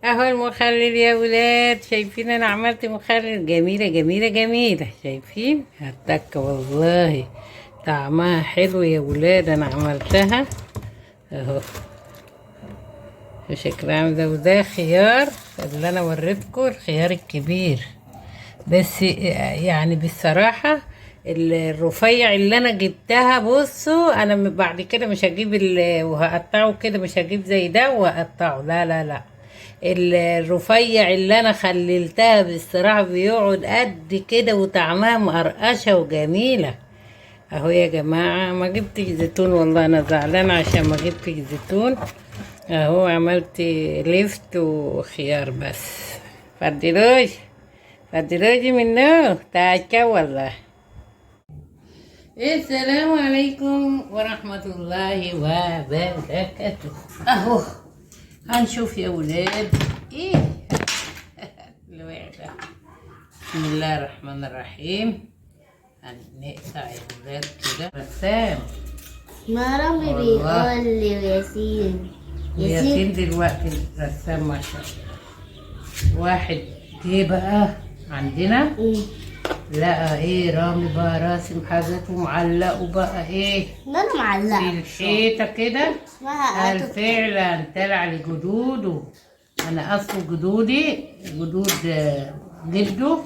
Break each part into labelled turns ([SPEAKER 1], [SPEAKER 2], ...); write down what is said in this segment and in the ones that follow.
[SPEAKER 1] اهو المخلل يا ولاد، شايفين انا عملت مخلل جميلة جميلة جميلة، شايفين التكه والله طعمها حلو يا ولاد. انا عملتها اهو شكلها عامل ده. وده خيار اللي انا وريتكم، الخيار الكبير، بس يعني بالصراحة الرفيع اللي انا جبتها. بصوا انا بعد كده مش هجيب وهقطعه كده، مش هجيب زي ده وهقطعه، لا لا لا. الرفيع اللي انا خللتها بالصراحة بيقعد قد كده وطعمها مقرقشة وجميلة. اهو يا جماعة ما جبتش زيتون، والله انا زعلانة عشان ما جبتش زيتون. اهو عملت لفت وخيار بس. فدلوش فدلوش منه تاكا والله. السلام عليكم ورحمة الله وبركاته. اهو هنشوف يا ولاد ايه اللي وقع ده. بسم الله الرحمن الرحيم. هنقطع يا ولاد كده. رسام
[SPEAKER 2] ما رامي
[SPEAKER 1] والله.
[SPEAKER 2] بيقول لي ياسين
[SPEAKER 1] ياسين دلوقتي رسام ما شاء الله. واحد جه بقى عندنا لقى ايه رامي بقى راسم حاجات ومعلقة بقى ايه
[SPEAKER 2] ده انا
[SPEAKER 1] في
[SPEAKER 2] معلقه
[SPEAKER 1] الحيطة كده.
[SPEAKER 2] اسمها
[SPEAKER 1] قال
[SPEAKER 2] أتوب.
[SPEAKER 1] فعلا طلع لجدوده. انا اصل جدودي جدود جده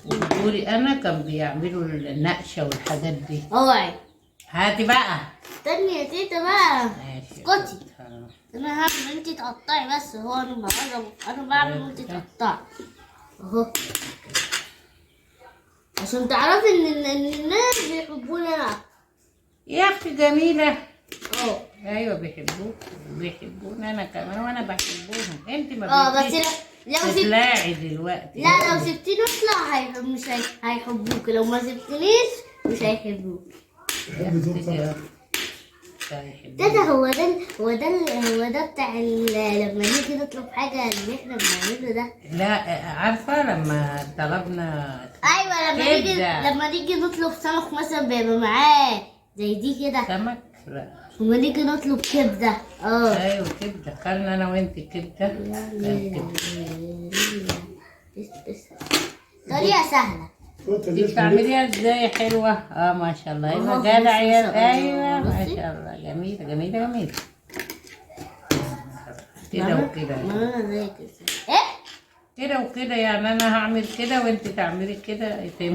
[SPEAKER 1] وجدودي انا كان بيعملوا النقشه والحاجات دي.
[SPEAKER 2] اوعي
[SPEAKER 1] هاتي بقى.
[SPEAKER 2] استني يا تيتا بقى،
[SPEAKER 1] ماشي.
[SPEAKER 2] اسكتي. انا هعمل انتي تقطعي بس، هو انا بقرب، انا بعمل وانتي تقطعي اهو، عشان تعرفي ان الناس بيحبوني انا.
[SPEAKER 1] يا اختي جميلة.
[SPEAKER 2] اه
[SPEAKER 1] ايوه بيحبوك وبيحبوني انا كمان، وانا بحبهم. انت ما
[SPEAKER 2] اه بس
[SPEAKER 1] بقيتيش
[SPEAKER 2] لو سبت
[SPEAKER 1] تطلعي دلوقتي.
[SPEAKER 2] لا لو سبتيني اطلع مش هيحبوك، لو ما سبتنيش مش هيحبوك.
[SPEAKER 1] يا اختي يا أختي.
[SPEAKER 2] ده هو ده هو ده هو ده بتاع لما نيجي نطلب حاجة اللي احنا بنعمله ده.
[SPEAKER 1] لا عارفه لما طلبنا.
[SPEAKER 2] ايوه لما نيجي
[SPEAKER 1] كبدة.
[SPEAKER 2] لما نيجي نطلب سمك مثلا بيبقى معاه زي دي كده.
[SPEAKER 1] سمك؟ لا.
[SPEAKER 2] لما نيجي نطلب كبدة. اه
[SPEAKER 1] ايوه كبده، اكلنا انا وانت كبده. كان كبده.
[SPEAKER 2] بس بس طريقة سهلة.
[SPEAKER 1] دي بتعمليها ازاي حلوة؟ ما شاء الله. ايوه
[SPEAKER 2] أهو،
[SPEAKER 1] جدع
[SPEAKER 2] بصي
[SPEAKER 1] يا
[SPEAKER 2] ما شاء الله.
[SPEAKER 1] ايوه ما
[SPEAKER 2] بصي.
[SPEAKER 1] شاء الله، جميلة جميلة جميلة. كده وكده.
[SPEAKER 2] ما انا زي كده. ايه؟
[SPEAKER 1] كده وكده، يعني انا هعمل كده وانت تعملي كده يتم.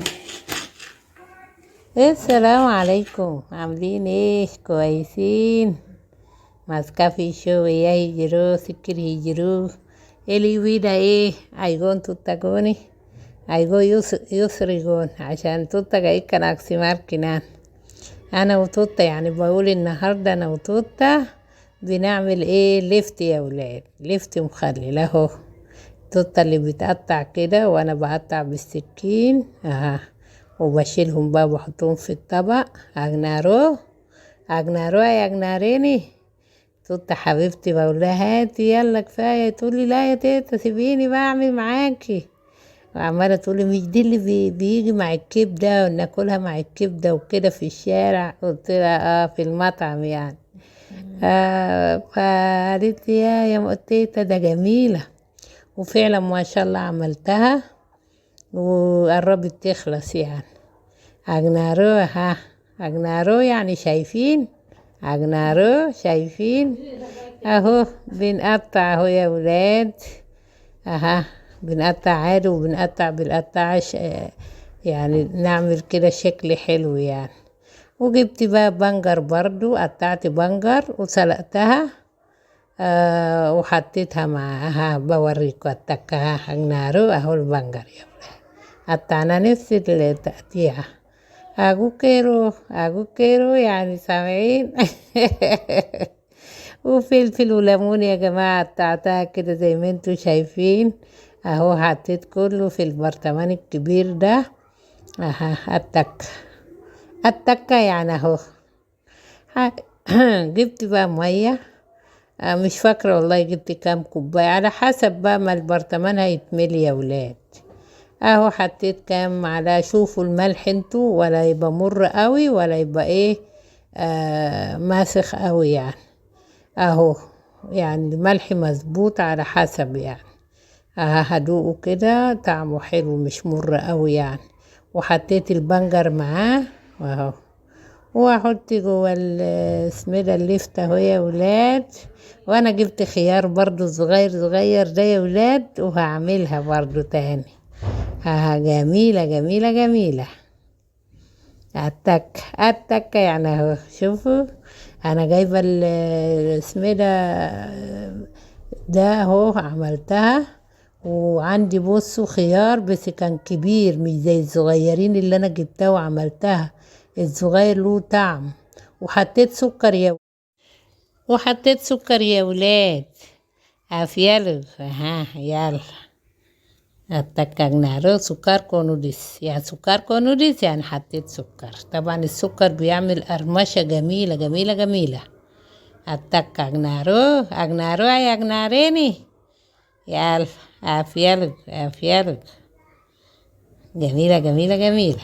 [SPEAKER 1] السلام عليكم، عاملين ايه؟ كويسين؟ ماسكه في شوية هيجرو سكر هيجرو اللي ويدا ايه ايغون توتاغوني ايغو يسرقون عشان توتا جاي كان اكسي ماركنان. انا وتوتا يعني بقول النهارده انا وتوتا بنعمل ايه؟ لفت يا ولاد، لفت مخلل اهو. توتا اللي بتقطع كده وانا بقطع بالسكين اها، وبشيلهم بقى وبحطهم في الطبق. اجنارو اجنارو يا اجناريني. توتا حبيبتي بقول لها هاتي يلا كفاية، تقولي لا يا تيتا سيبيني بعمل معاكي، وعماله تقولي مش دي اللي بيجي مع الكبده وناكلها مع الكبده وكده في الشارع؟ قلت لها في المطعم يعني. فقالت لي يا تيتا ده جميلة، وفعلا ما شاء الله عملتها وقربت تخلص يعني. اجنارو ها اجنارو يعني شايفين اجنارو شايفين اهو بنقطع اهو يا ولاد اها، بنقطع عادي وبنقطع بالقطعة يعني نعمل كده شكل حلو يعني. وجبت بقى بنجر برضو، قطعت بنجر وسلقتها وحطيتها معاها. بوريكم التكه اجنارو اهو البنجر يا ولاد، قطعنا نفس التقطيعة. اجو كيرو اجو كيرو يعني سامعين. وفلفل وليمون يا جماعة قطعتها كده زي ما انتوا شايفين اهو، حطيت كله في البرطمان الكبير ده اها. التكة التكة يعني اهو. جبت بقى مية، مش فاكرة والله جبت كام كوباية، على حسب بقى ما البرطمان هيتملي يا ولاد. اهو حطيت كام معلقة، شوفوا الملح انتوا، ولا يبقى مر قوي ولا يبقى ايه ماسخ قوي يعني اهو، يعني الملح مظبوط على حسب يعني. هدوقه كده طعمه حلو مش مر قوي يعني. وحطيت البنجر معاه اهو، واحط جوه اسمه ده اللفت اهو يا ولاد. وانا جبت خيار برضو صغير صغير ده يا ولاد، وهعملها برضو تاني. ها جميلة جميلة جميلة. التك التك يعني اهو. شوفوا انا جايبة اسمه ده اهو، عملتها. وعندي بصوا خيار بس كان كبير مش زي الصغيرين اللي انا جبتها وعملتها، الصغير له طعم. وحطيت سكر يا ولاد. عافية. ها يلا اتكلنا سكر كونوديس، يعني سكر كونوديس يعني حطيت سكر. طبعا السكر بيعمل قرمشة جميلة جميلة جميلة. اتك اجنارو اجنارو اي اجناريني. يلا عافية عافية. جميلة جميلة جميلة.